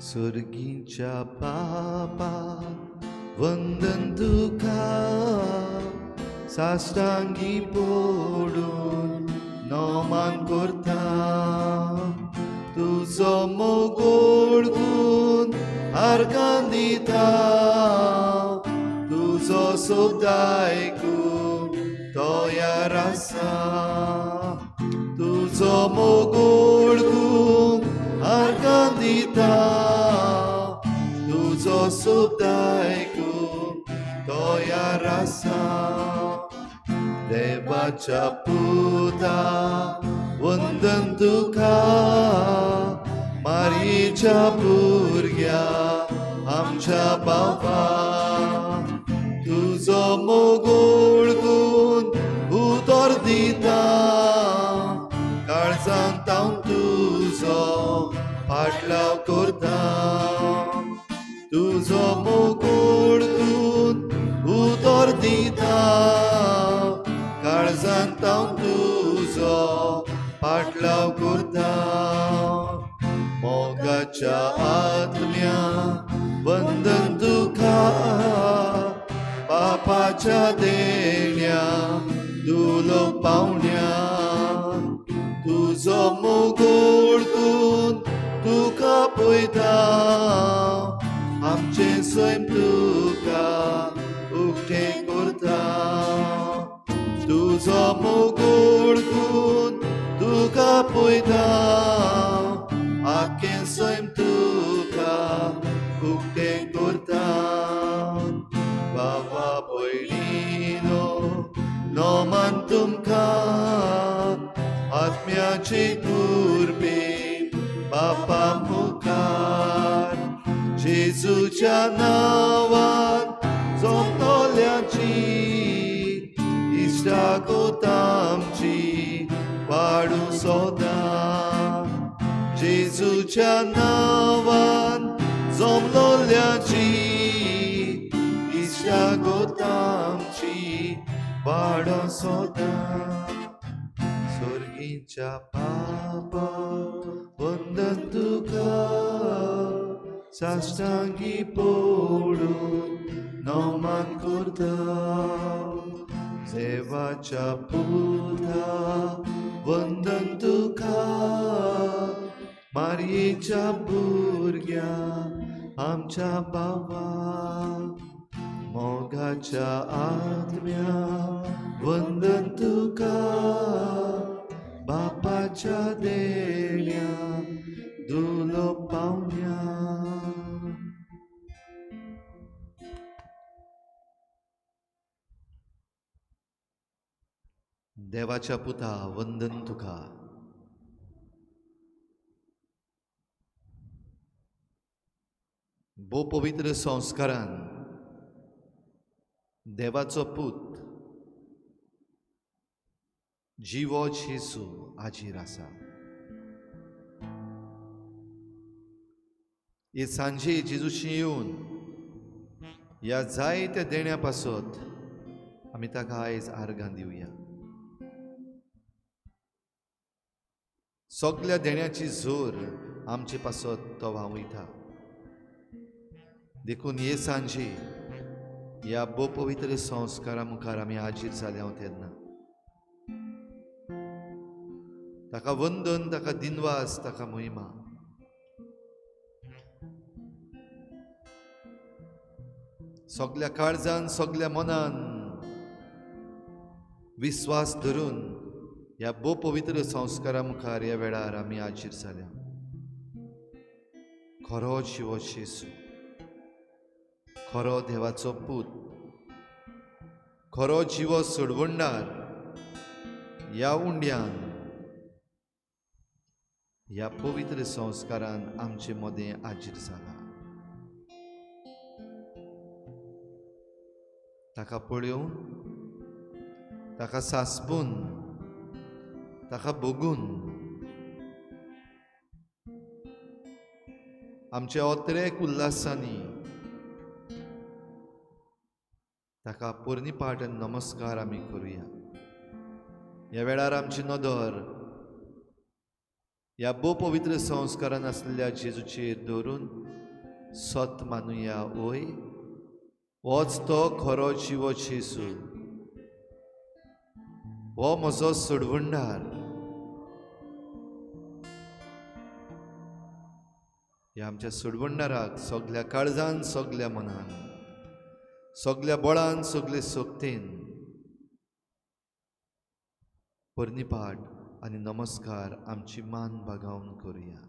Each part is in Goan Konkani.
सर्गीच्या बापा वंदन तुका, साष्टांगी पडून नमन करता. तुजो मोग ओळखून आर्गां दिता, तुजो शब्द आयकून तयार आसा. तुजो मोग ओळखून आर्गां दिता, तुजो शब्द आयकून तयार आसा. देवाच्या पुता वंदन तुका, मारयेच्या भुरग्या आमच्या बाबा. तुजो मोग ओळखून उतर दिता, काळजांत हांव तुजो फाटलाव करता. तुजो मोग ओळखून उतर दिता, काळजांत हांव तुजो फाटलाव करता. मोगाच्या आत्म्या वंदन तुका, पापाच्या देण्या दुलो पावण्या. तुजो मोग ओळखून तुका पळयता, आमचें सैम तुका उक्तें करता. तुजो मोग ओळखून तुका पळयता, आख्खें सैम तुका उक्तें करता. बाबा भयणीनो नमन तुमकां, आत्म्याचे कृपे बापा मुखार. जेजूच्या नांवान जमतल्याची इश्टागत आमची वाडूं सदां. जेजूच्या नांवान जमलोल्याची इश्टागत आमची वाडूं सदां. सर्गीच्या बापा वंदन तुका, साष्टांगी पडून नमन करता. देवाच्या पुता वंदन तुका, मारयेच्या भुरग्या आमच्या बाबा. मोगाच्या आत्म्या वंदन तुका, बापाच्या देण्या दुलो पावण्या. देवाच्या पुता वंदन तुका. भोव पवित्र संस्कारान देवाचो पूत जिवो जेजू हाजीर आसा. हे सांजे जेजूशी येवन ह्या जायत्या देण्या पासत आमी ताका आयज आर्गां दिवया. सगल्या देण्याची जोर आमचे पासत तो व्हांवयता. देखून हे सांजे ह्या भोव पवित्र संस्कारा मुखार आमी हाजीर जाल्या तेन्ना ताका वंदन, ताका दिनवास, ताका महिमा. सगल्या काळजान सगल्या मनान विस्वास धरून ह्या भोव पवित्र संस्कारा मुखार ह्या वेळार आमी हाजीर जाल्या. खरो जिवो जेजू, खरो देवाचो पूत, खरो जिवो सोडवणदार ह्या उंड्यान ह्या पवित्र संस्कारान आमचे मदें हाजीर जाला. ताका पळोवन, ताका सासपून, ताका भोगून आमच्या अत्रेक उल्हासांनी ताका पोरणीपाठ आनी नमस्कार आमी करुया. ह्या वेळार आमची नदर ह्या भोव पवित्र संस्कारान आसलेल्या जेजूचेर दवरून सत मानुया वय, होच तो खरो जिवो जेजू, हो म्हजो सोडवणदार. ह्या आमच्या सोडवणदाराक सगल्या काळजान, सगल्या मनान, सगल्या बळान, सगले शक्तीन पर्निपाट आनी नमस्कार आमची मान बागावन करुया.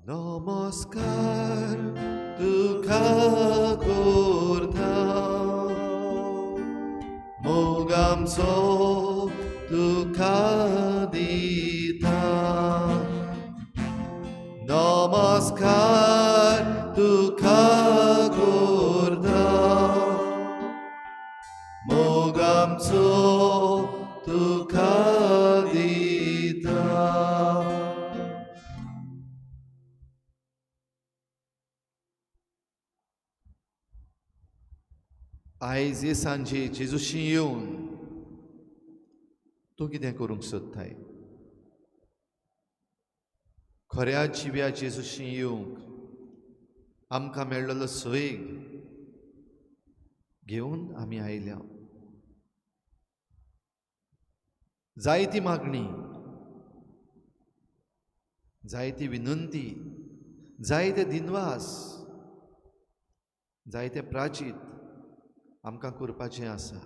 नमस्कार तुका करता, मोग आमचो तुका दिता. नमस्कार तुका करता, मोग आमचो तुका दिता. आयज हे सांजे जेजूशी येवन तूं कितें करूंक सोदताय? खऱ्या जिव्या जेजूशी येवंक आमकां मेळ्ळलो सोयेग घेवन आमी आयल्या. जायती मागणी, जायती विनंती, जायते दिनवास, जायते प्राचीत आमकां करपाचें आसा.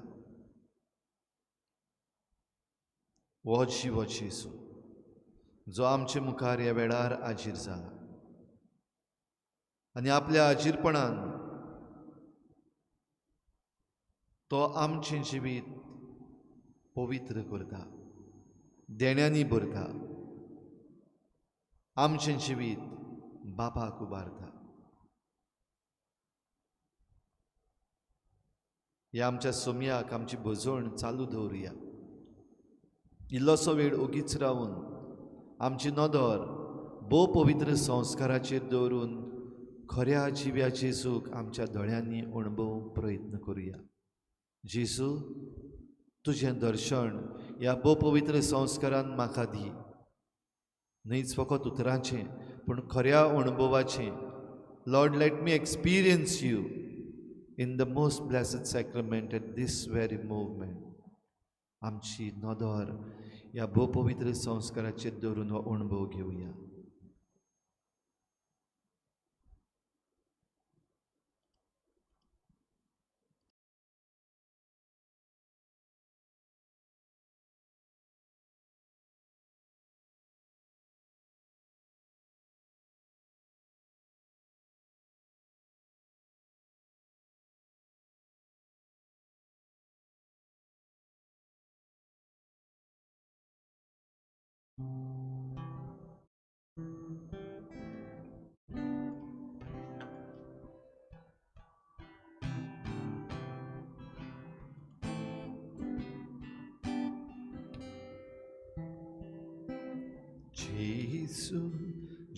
हो जिवो जेजू जो आमचे मुखार ह्या वेळार हाजीर जाला आनी आपल्या हाजीरपणान तो आमचें जिवीत पवित्र करता, देण्यांनी भरता, आमचें जिवीत बापाक उबारता. ह्या आमच्या सोमयाक आमची भजवण चालू दवरुया. इल्लोसो वेळ ओगीच रावन आमची नदर भोव पवित्र संस्काराचेर दवरून खऱ्या जिव्या जेजूक आमच्या दोळ्यांनी अणभवूंक प्रयत्न करुया. जेजू, तुजें दर्शन ह्या भोव पवित्र संस्कारान म्हाका दी, न्हयच फकत उतरांचें पूण खऱ्या अणभवाचें. Lord, let me experience you in the most blessed sacrament at this very movement. आमची नदर ह्या भोव पवित्र संस्काराचेर दवरून हो अणभव घेवया. Gesù,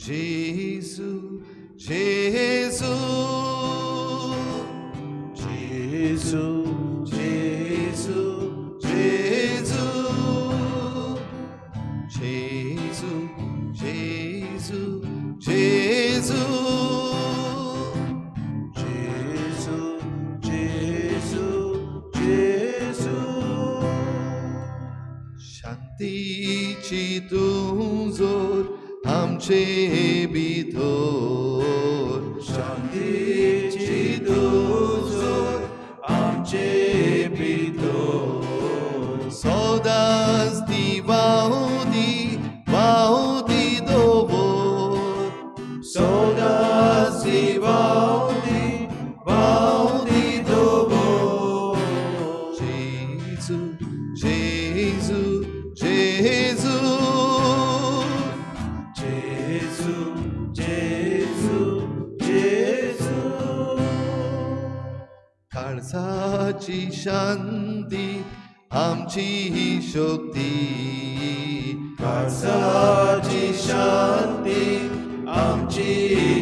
Gesù, Gesù, Gesù, Gesù, Gesù, Gesù, Gesù, Gesù, Gesù, Gesù, Gesù. शांतीची तूं जोर आमचे भितर, शांतीची तूं जोर आमचे भितर, सदांच ती व्हांवती व्हांवती दवर, सदांच ती व्हांवती व्हांवती दवर. जेजू, जेजू, जेजू, जेजू, जेजू, जेजू. काळजाची शांती आमची शक्ती, काळजाची शांती आमची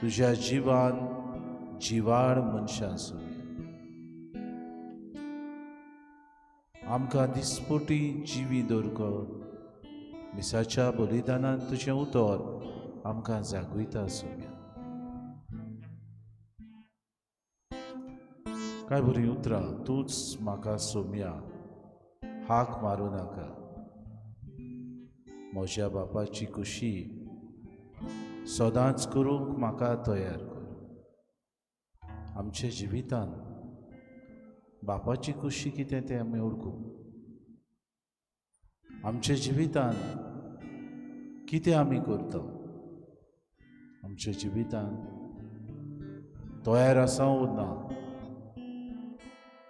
तुज्या जिवान जिवाळ मनशां सोमया। आमकां दिसपोटी जिवी दवरको मिसाच्या बलिदानान तुजें उतर आमकां जागयता सोमया। काय बरीं उतरां, तूंच म्हाका सोमया, हाक मारूं नाका। म्हज्या बापाची खुशी सदांच करूंक म्हाका तयार कर। आमच्या जिवितान बापाची खुशी कितें तें आमी वळखूं। आमच्या जिवितान कितें आमी करता, आमच्या जिवितान तयार आसा वो ना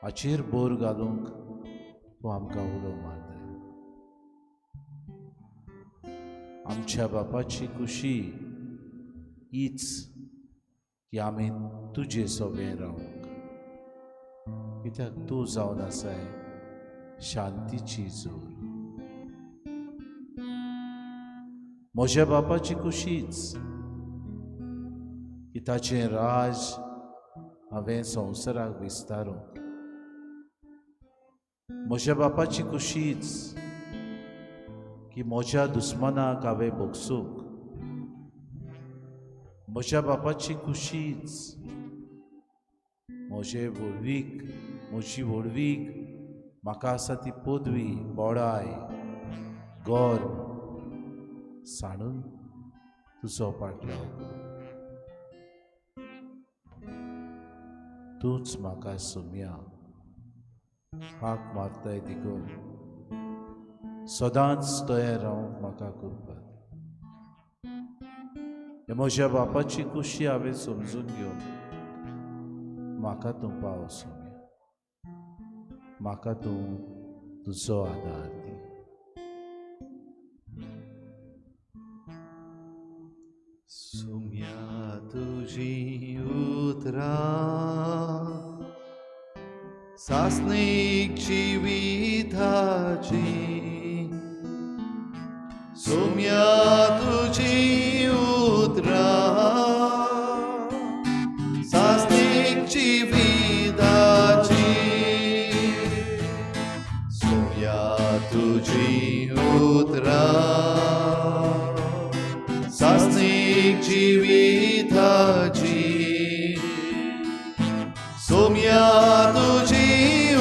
हाचेर भर घालूंक तूं आमकां उलो मारता। आमच्या बापाची खुशी हीच की आमी तुजे सोबें रावंक, कित्याक तूं जावन आसाय शांतीची जोर। म्हज्या बापाची खुशीच की ताचें राज हांवें संवसाराक विस्तारूंक। म्हज्या बापाची खुशीच की म्हज्या दुस्मानाक हांवें भोगसूंक। म्हज्या बापाची खुशीच म्हजे व्हडवीक, म्हजी व्हडवीक म्हाका आसा ती पदवी, बडाय, गर्व सांडून तुजो पाटलाव करूं। तूंच म्हाका सोमया, हाक मारताय देखून सदांच तयार रावंक म्हाका करपाक। म्हज्या बापाची खुशी हांवें समजून घेवन म्हाका तूं पाव सोमया, म्हाका तूं तुजो आदार दी। सोमया तुजी उतरां सासणीक जिविताची, सोमया तुजी उतरां सासणीक जिविताची, सोमया तुजी उतरां सासणीक जिविताची, सोमया तुजी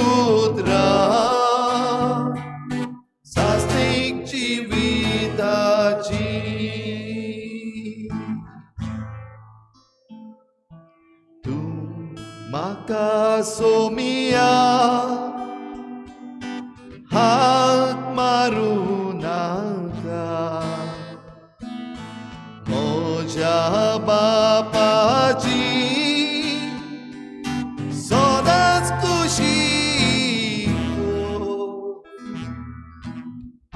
उतरां सासणीक जिविताची। तूं म्हाका सोमया, हात मारूं नाका। म्हज्या बापाची सदांच खुशी कर।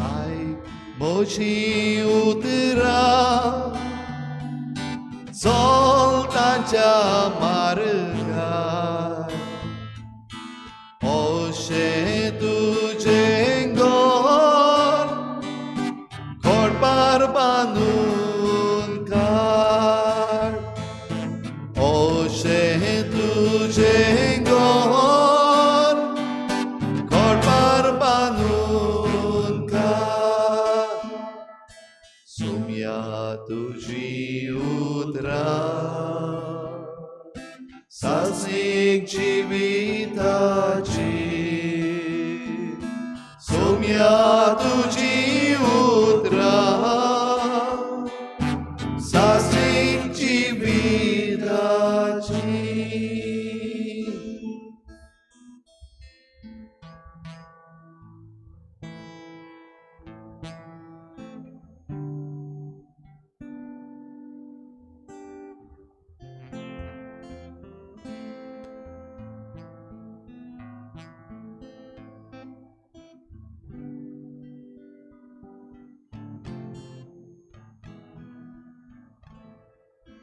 आयक म्हजी उतरां, चल तांच्या मार्गार, अशें तुजें घर खडपार बांदून काड, अशें तुजें घर खडपार बांदून काड। सोमया तुजी उतरां सासणीक जिविताची, सोमया तुजी उतरां सासणीक जिविताची।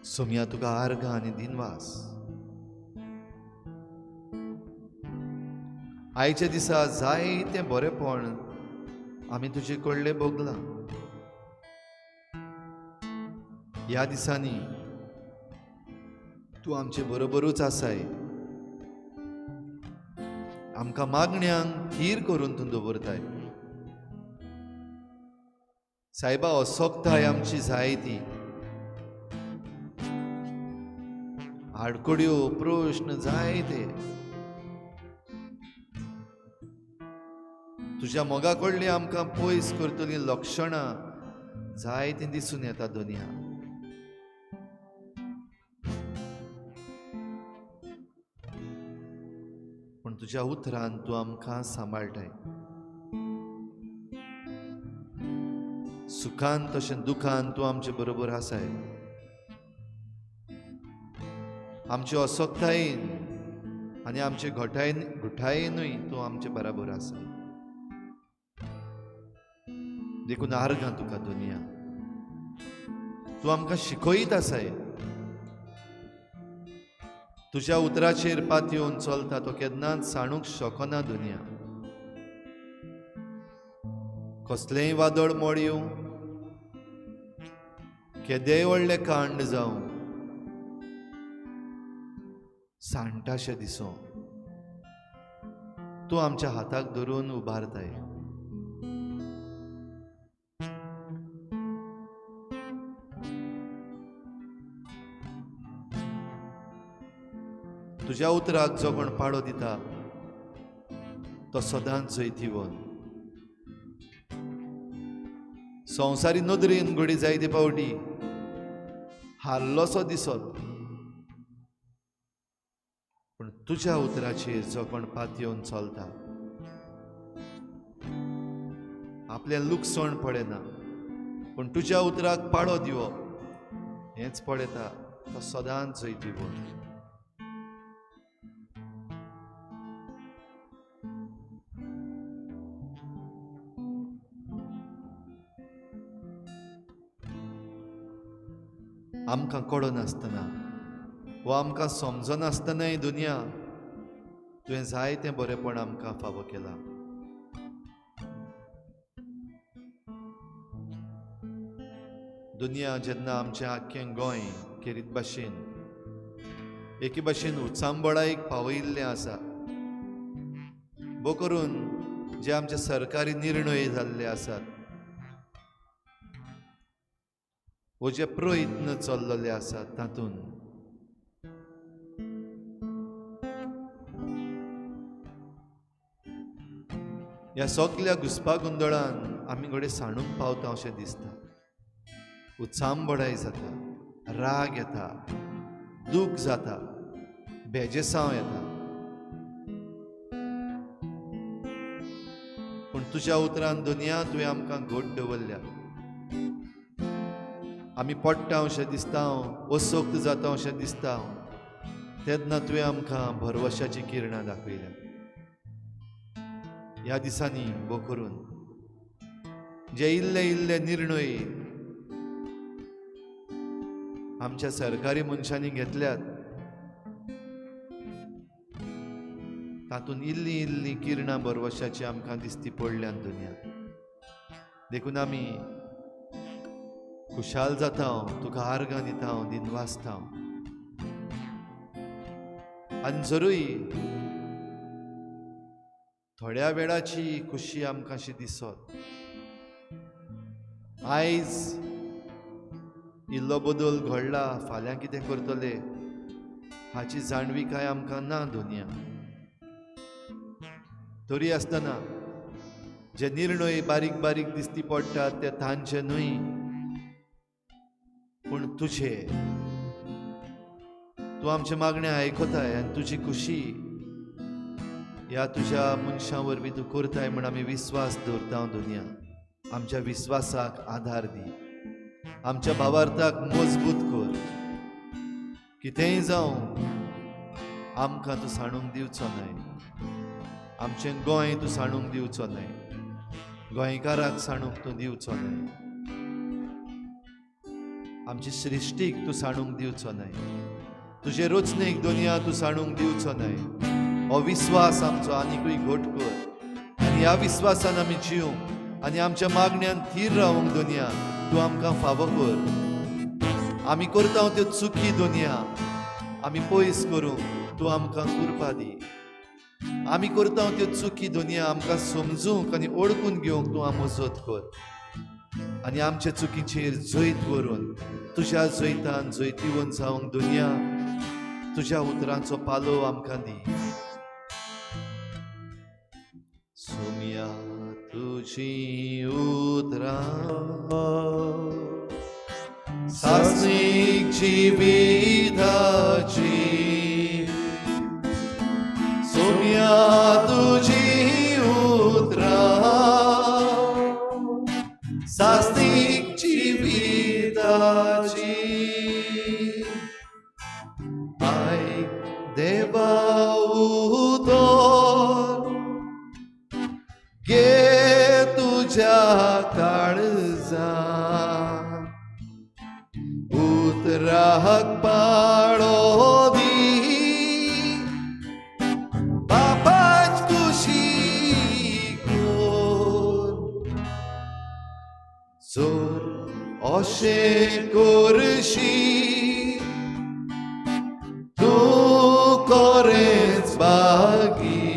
सोमया तुका आर्गां आनी दिनवास। आयच्या दिसा जायतें बरेंपण आमी तुजे कडलें भोगलां। ह्या दिसांनी तूं आमचे बरोबरूच आसाय. आमकां मागण्यांक थीर करून तूं दवरताय. सायबा, असोक्ताय आमची जायती, आडखड्यो, प्रश्न जायते. तुज्या मोगा कडली आमकां पयस करतलीं लक्षणां जायतीं दिसून येता दुनिया. पूण तुज्या उतरान तूं आमकां सांबाळटाय. सुखान तशें दुखान तूं आमचे बरोबर आसाय. आमचे असक्तायेन आनी आमचे घटायेनूय तूं आमचे बराबर आसाय. देखून आर्गां तुका दुनिया, तूं आमकां शिकयत आसाय. तुज्या उतराचेर पातयेवन चलता तो केन्नाच सांडूंक शकना दुनिया. कसलेंय वादळ मोड येवं, केदेय व्हडलें कांड जावं, सांडटाशें दिसों तूं आमच्या हाताक धरून उबारताय. तुज्या उतराक जो कोण पाडो दिता तो सदांच जैतिवंत. संवसारी नदरेन घडी जायते फावटी हारलोसो दिसत, पूण तुज्या उतराचेर जो कोण पातयेवन चलता आपलें लुकसण पळयना, पूण तुज्या उतराक पाडो दिवप हेंच पळयता तो सदांच जैतिवंत. आमकां कळनासतना वा आमकां समजनासतनाय दुनिया तुवें जायतें बरेंपण आमकां फावो केलां. दुनिया जेन्ना आमचें आख्खें गोंय खेरीत भाशेन एके भाशेन उचांबळायेक पावयिल्लें आसा, भो करून जे आमचे सरकारी निर्णय जाल्ले आसात वो जे प्रयत्न चल्लेले आसात तातूंत ह्या सगल्या घुसपा गोंदळान आमी घडये सांडूंक पावता अशें दिसता. उचांबळाय जाता, राग येता, दूख जाता, बेजेसांव येता. पूण तुज्या उतरान दुनिया तुवें आमकां घट दवरल्या. आमी पडटा अशें दिसता, असक्त जाता अशें दिसता, तेन्ना तुवें आमकां भरवशाची किरणां दाखयल्या. ह्या दिसांनी भो करून जे इल्ले इल्ले निर्णय आमच्या सरकारी मनशांनी घेतल्यात तातूंत इल्ली इल्ली किरणां भरवशाची आमकां दिसती पडल्यान दुनिया. देखून आमी खुशाल जाता, तुका आर्गां दिता, दिनवासता. आनी जरूय थोड्या वेळाची खुशी आमकां अशी दिसत, आयज इल्लो बदल घडला, फाल्यां कितें करतले हाची जाणविकाय आमकां ना दुनिया. तरी आसतना जे निर्णय बारीक बारीक दिसती पडटात ते तांचे न्हय, पूण तुजे. तूं आमचे मागणें आयकताय आनी तुजी खुशी ह्या तुज्या मनशां वरवीं तूं करताय म्हूण आमी विस्वास दवरता दुनिया. आमच्या विस्वासाक आधार दी, आमच्या भावार्थाक मजबूत कर. कितेंय जावं आमकां तूं सांडूंक दिवचो न्हय, आमचें गोंय तूं सांडूंक दिवचो न्हय, गोंयकाराक सांडूंक तूं दिवचो न्हय, आमची सृश्टीक तूं सांडूंक दिवचो न्हय, तुजे रचनेक दुनिया तूं सांडूंक दिवचो न्हय. हो विस्वास आमचो आनिकूय घट कर आनी ह्या विस्वासान आमी जिवंक आनी आमच्या मागण्यान थीर रावंक दुनिया तूं आमकां फावो कर. आमी करता त्यो चुकी दुनिया आमी पयस करूंक तूं आमकां कृपा दी. आमी करता त्यो चुकी दोनया आमकां समजूंक आनी ओळखून घेवंक तूं मजत कर आनी आमच्या चुकीचेर जैत व्हरून तुज्या जैतान जैतिवंत जावंक दुनिया तुज्या उतरांचो पालव आमकां दी. सोम्या तुजी उतरां सासणीक जिविताची, सोम्या तुजी उतरां सासणीक जिविताची. आयक देवा उतर घे तुज्या काळजा, उतराक पाळो दी बापाच खुशी कर. जर अशें करशी तूं खरेंच भागी,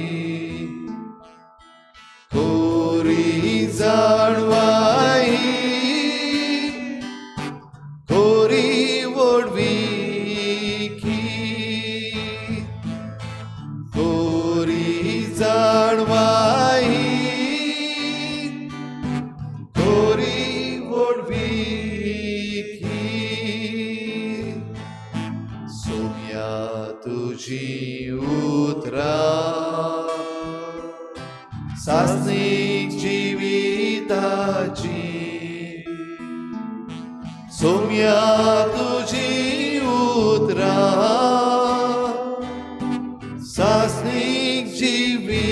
खोरी जाणवाई खोरी व्हडविकी, खोरी जाणवाई खोरी व्हडविकी. सोम्या तुजी उतरां सासणीक जिविताची, सोम्या तुजी उतरां सासणीक जिविताची.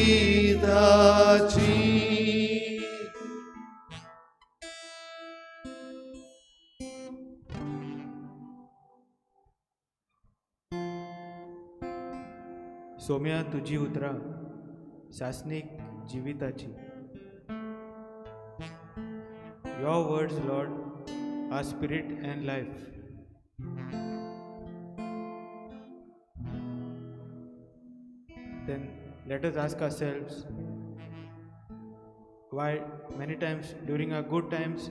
सोम्या तुजी उतरां सासणीक जिविताची. Your words, Lord, are spirit and life. Then let us ask ourselves why many times during our good times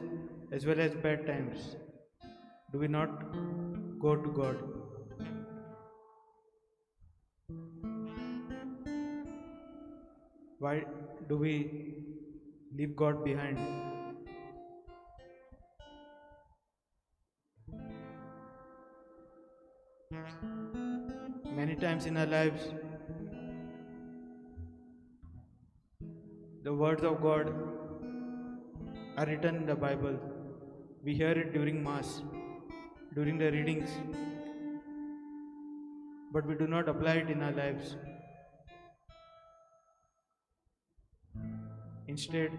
as well as bad times do we not go to God? Why do we leave God behind? Many times in our lives, the words of God are written in the Bible. We hear it during Mass, during the readings, but we do not apply it in our lives. Instead,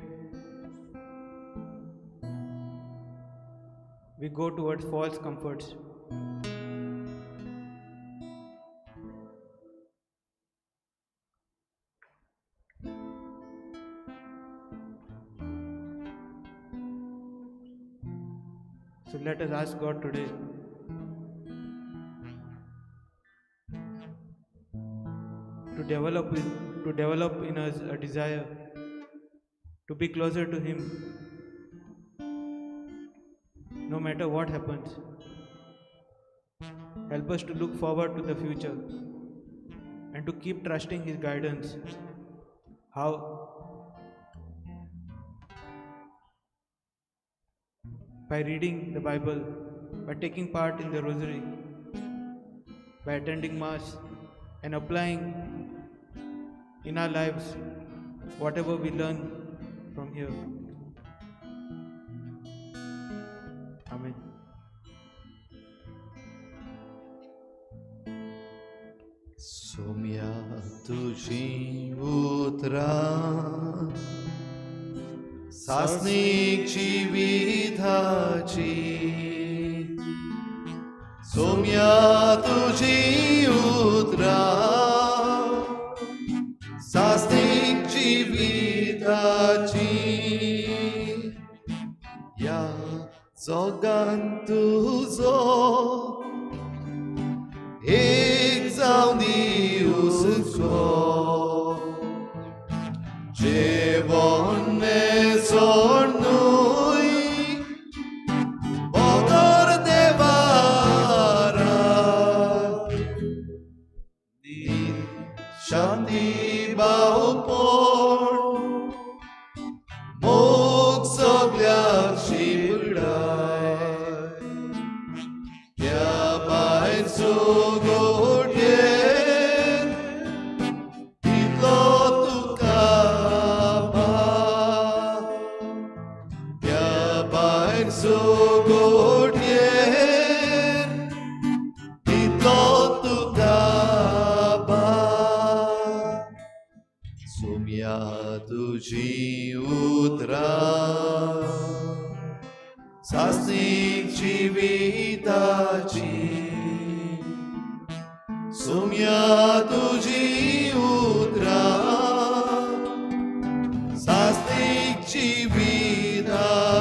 we go towards false comforts. So let us ask God today to develop in us a desire to be closer to Him, no matter what happens. Help us to look forward to the future and to keep trusting His guidance. How? By reading the Bible, by taking part in the Rosary, by attending Mass and applying in our lives whatever we learn from here. Amen. Saumya तुजी उतरां सासणीक जिविताची, सोम्या तुजी उतरां सासणीक जिविताची. ह्या जगान तुजो तुजो जेवण मेजण न्हय बगर देवारा शांती भावपण मोग सगळ्याक शिपडाय त्या भायर सुगोटेन तितलो तुका भाव त्या भायर सुगोटेन तितलो तुका भाव सोम्या तुजी उतरां सासणीक जिविताची सोम्या तुजी उतरां सासणीक जिविताची.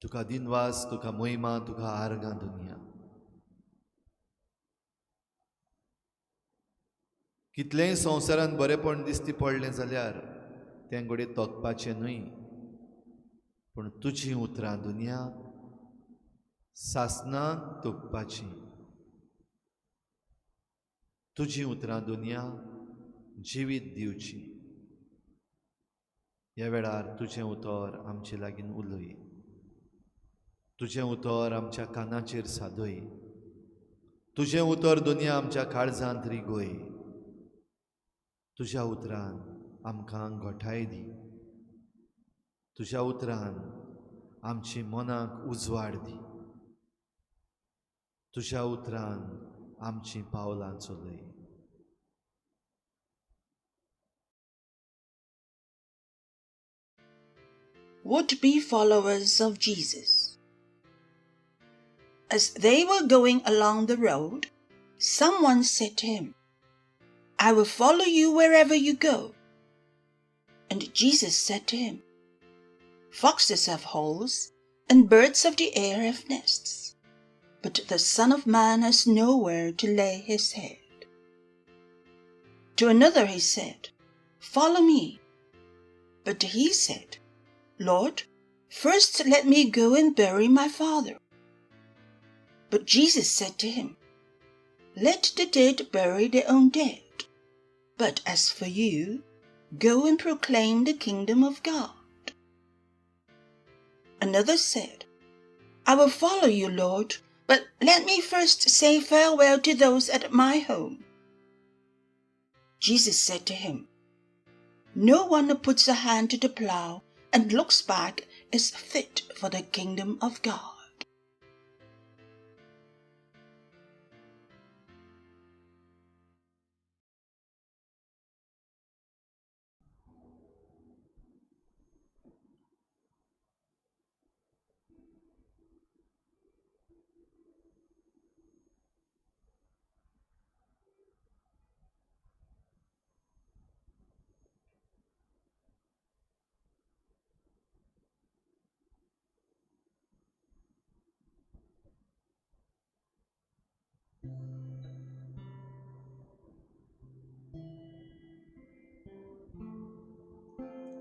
तुका दिनवास, तुका मोहिमा, तुका आर्गां दुनिया. कितलेंय संवसारांत बरेपण दिसती पडलें जाल्यार तें घडये तोखपाचें न्हय, पूण तुजीं उतरां दुनिया सासणां तोखपाचीं. तुजीं उतरां दुनिया जिवीत दिवची. ह्या वेळार तुजें उतर आमचे लागीं उलय, तुजें उतर आमच्या कानाचेर सादय, तुजें उतर दुनिया आमच्या काळजांत रिगय. तुज्या उतरान आमकां घटाय दी, तुज्या उतरान आमची मनाक उजवाड दी, तुज्या उतरान आमचीं पावलां चलय. Would be followers of Jesus. As they were going along the road, someone said to him, "I will follow you wherever you go." And Jesus said to him, "Foxes have holes, and birds of the air have nests, but the Son of Man has nowhere to lay his head." To another he said, "Follow me." But he said, "Lord, first let me go and bury my father." But Jesus said to him, "Let the dead bury their own dead. But as for you, go and proclaim the kingdom of God." Another said, "I will follow you, Lord, but let me first say farewell to those at my home." Jesus said to him, "No one who puts a hand to the plow and looks back is fit for the kingdom of God."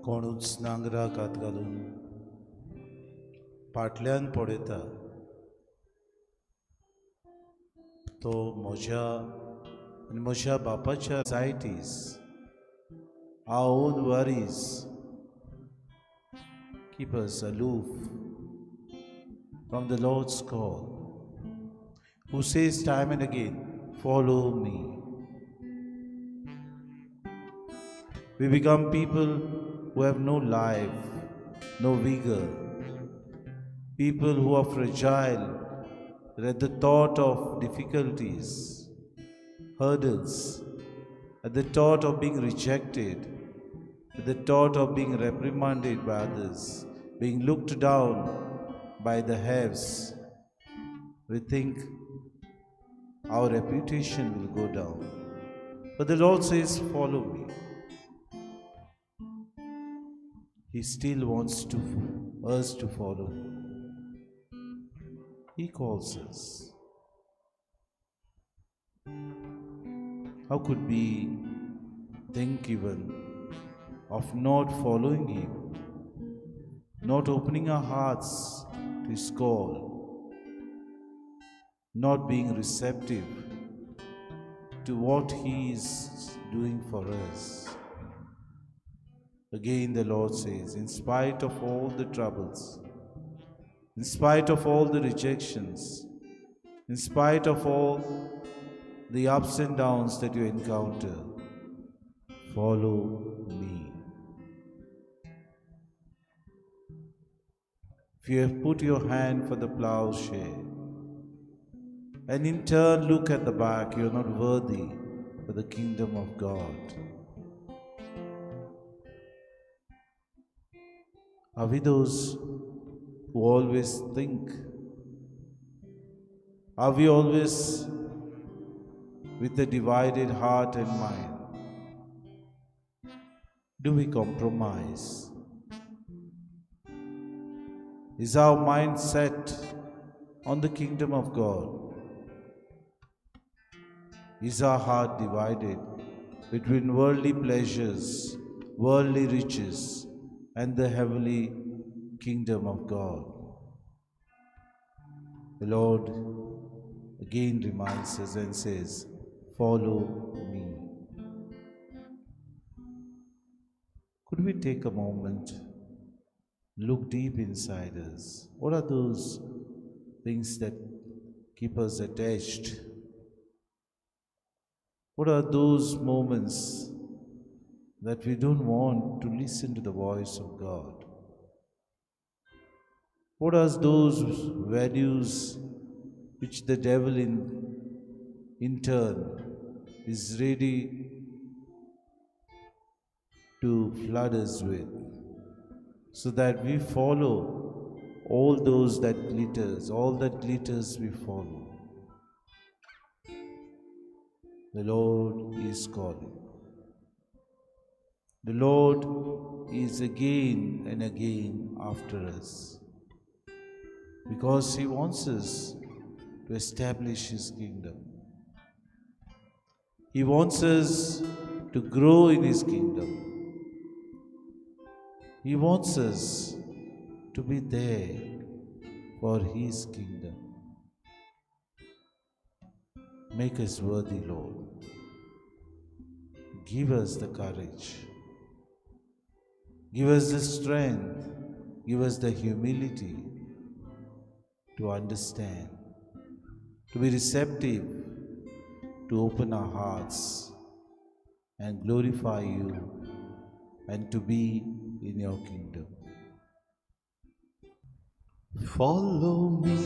कोणूच नांगराक हात घालून फाटल्यान पळयता तो म्हज्या आनी म्हज्या बापाच्या anxieties, our own worries keep us aloof from the Lord's call, who says time and again, "Follow me." We become people who have no life, no vigor, people who are fragile at the thought of difficulties, hurdles, at the thought of being rejected, at the thought of being reprimanded by others, being looked down by the haves. We think our reputation will go down. But the Lord says, "Follow me." He still wants us to follow. He calls us. How could we think even of not following Him, not opening our hearts to His call, not being receptive to what He is doing for us? Again the Lord says, in spite of all the troubles, in spite of all the rejections, in spite of all the ups and downs that you encounter, follow me. If you have put your hand for the plowshare and in turn look at the back, you are not worthy for the kingdom of God. Are we those who always think? Are we always with a divided heart and mind? Do we compromise? Is our mind set on the kingdom of God? Is our heart divided between worldly pleasures, worldly riches, and the heavenly kingdom of God? The Lord again reminds us and says, follow me. Could we take a moment, look deep inside us? What are those things that keep us attached? What are those moments that we don't want to listen to the voice of God? What are those values which the devil in turn is ready to flood us with, so that we follow all those that glitters, all that glitters we follow? The Lord is calling. The Lord is again and again after us, because He wants us to establish His kingdom. He wants us to grow in His kingdom. He wants us to be there for His kingdom. Make us worthy, Lord. Give us the courage. Give us the strength. Give us the humility to understand, to be receptive, to open our hearts and glorify you, and to be in your kingdom. Follow me,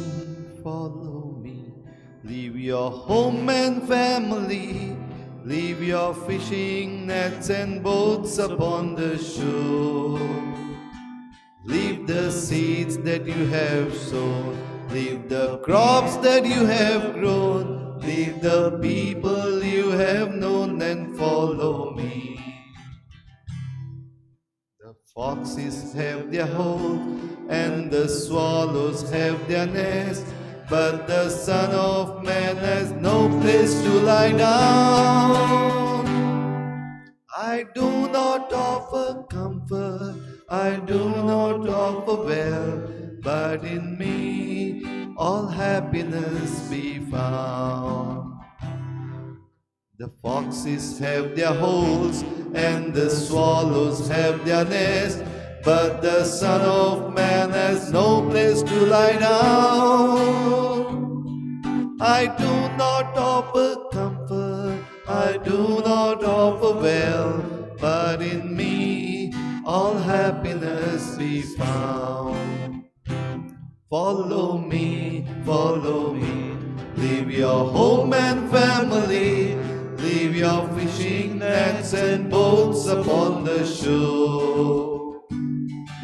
follow me. Leave your home and family. Leave your fishing nets and boats upon the shore. Leave the seeds that you have sown. Leave the crops that you have grown. Leave the people you have known and follow me. The foxes have their holes and the swallows have their nests, but the Son of Man has no place to lie down. I do not offer comfort, I do not offer wealth, but in me all happiness be found. The foxes have their holes and the swallows have their nests, but the Son of Man has no place to lie down. I do not offer comfort, I do not offer wealth, but in me all happiness be found. Follow me, follow me. Leave your home and family. Leave your fishing nets and boats upon the shore.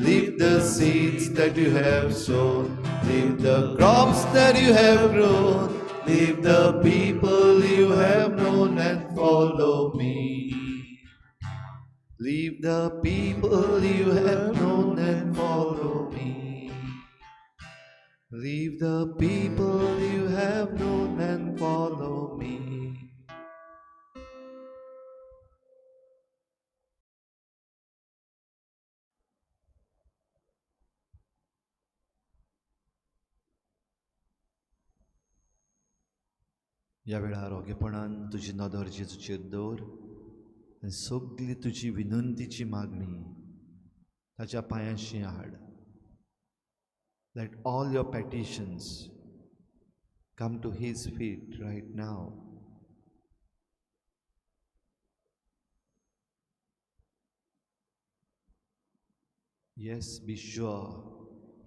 Leave the seeds that you have sown. Leave the crops that you have grown. Leave the people you have known and follow me. Leave the people you have known and follow me. Leave the people you have known and follow me. ह्या वेळार ओगेपणान तुजी नदर जेजूचेर दवर आनी सगली तुजी विनंतीची मागणी ताच्या पांयांशी हाड. Let all your petitions come to his feet right now. Yes, be sure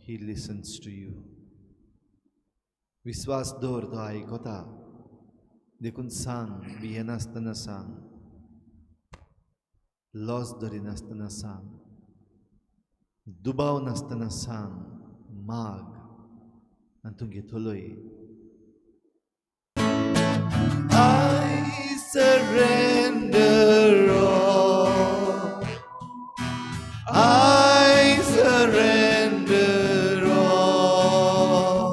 he listens to you. विश्वास दवर, तो आयकता. देखून सांग, भियेनासतना सांग, लॉस धरिनासतना सांग, दुबाव नासतना सांग, माग आनी तूं घेतलोय. I surrender all. I surrender all.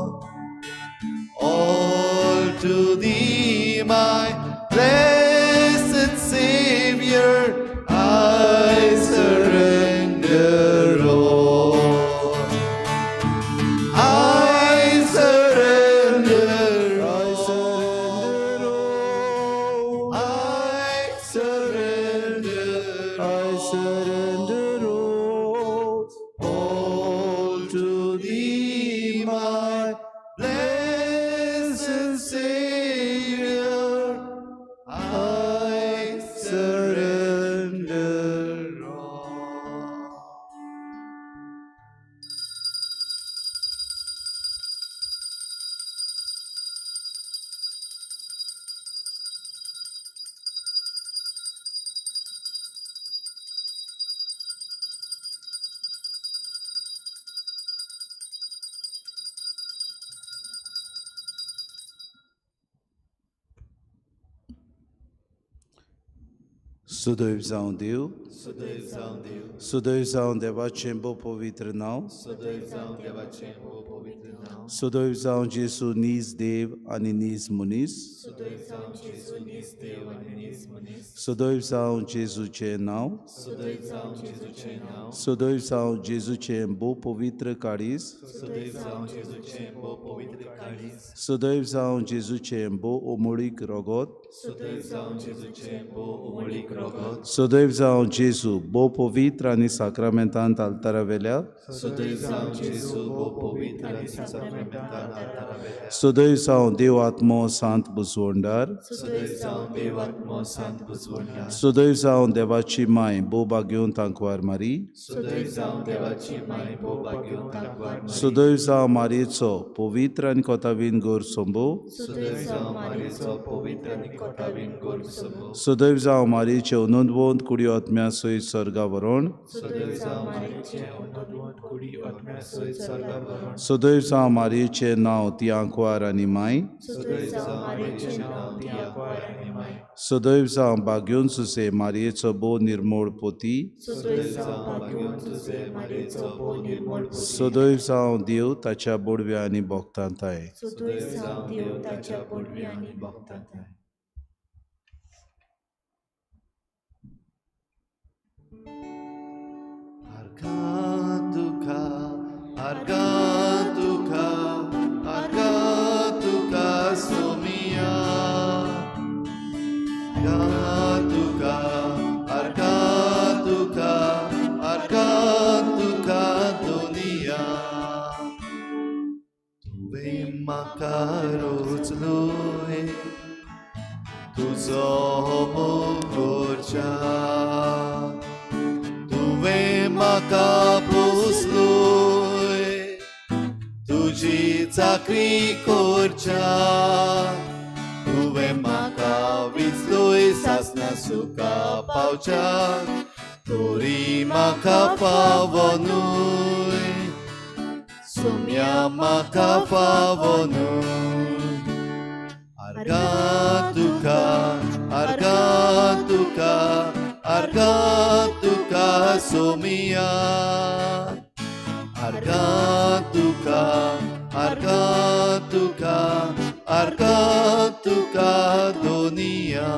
All to thee, my blessed Savior, I surrender all. I surrender I surrender all. I surrender I surrender all. All to thee, my blessed Savior, I surrender all. सुदैव जावं देव, सुदैव जावं देव, सुदैव जावं देवाचें भोव पवित्र नांव, सुदैव जावं देवाचें भोव पवित्र नांव, सुदैव जावं जेजू नीज देव आनी नीज मनीस, सुदैव जावं जेजू नीज देव आनी नीज मनीस, सुदैव जावं जेजूचें नांव, सुदैव जावं जेजूचें नांव, सुदैव जावं जेजूचें भोव पवित्र काळीज, सुदैव जावं जेजूचें भोव पवित्र काळीज, सुदैव जावं जेजूचें भोव ओमोळीक रगत, सुदैव जावं जेजूचें भोव उमळीक रगत, सुदैव जावं जेजू भोव पवित्र आनी साक्रामेंतांत आल्तारावेल्या, सुदैव जावं जेजू भोव पवित्र आनी साक्रामेंतान आल्तारावेल्या, सुदैव जावं देव आत्मो सांत बुजवंडार, सुदैव जावं देव आत्मो सांत बुजवंडार, सुदैव जावं देवाची माय भोव भाग्योवन तांकवार मारी, सुदैव जावं देवाची माय भोव भाग्योवन तांकवार मारी, सुदैव जावं मारयेचो पवित्र आनी कोतावीन गोर सोंबो, सुदैव जावं मारयेचो पवित्र आनी कोतावीन गोर सोंबो, सुदैव जावं मारयेचे अनंतवंत कुडी आत्म्या सयत सर्गा व्हरण, सुदैव जावं मारयेचे अनंतवंत कुडी आत्म्या सयत सर्गा व्हरण, सुदैव जावं मारयेचें नांव ती आंकवार आनी माय, सुदैव जावं मारयेचें नांव ती आंकवार आनी माय, सुदैव जावं भाग्योवन सुसे मारयेचो भोव निर्मोळ पोती, सुदैव जावं भाग्योवन सुसे मारयेचो भोव निर्मोळ पोती, सुदैव जावं देव ताच्या बोडव्या आनी भोगतांताय. सुदैव जावं देव ताच्या बोडव्या आनी भोगतांताय. अर्घा तुका, अर्घा तुका, अर्घा तुका सोमिया, अर्घा तुका, अर्घा तुका, अर्घा तुका दुनिया. तुवें म्हाका रोचलोय तुजो मोग करच्या, तुवें म्हाका पोसलोय तुजी चाकरी करच्या, तुवें म्हाका विजलोय सासना सुखा पावच्या, तोरी म्हाका फावो न्हय, सोम्या म्हाका फावो न्हय. अर्घा तुका, अर्घा तुका, अर्घा तुका. सोमिया. आर्गां तुका, आर्गां तुका, आर्गां तुका दोनिया.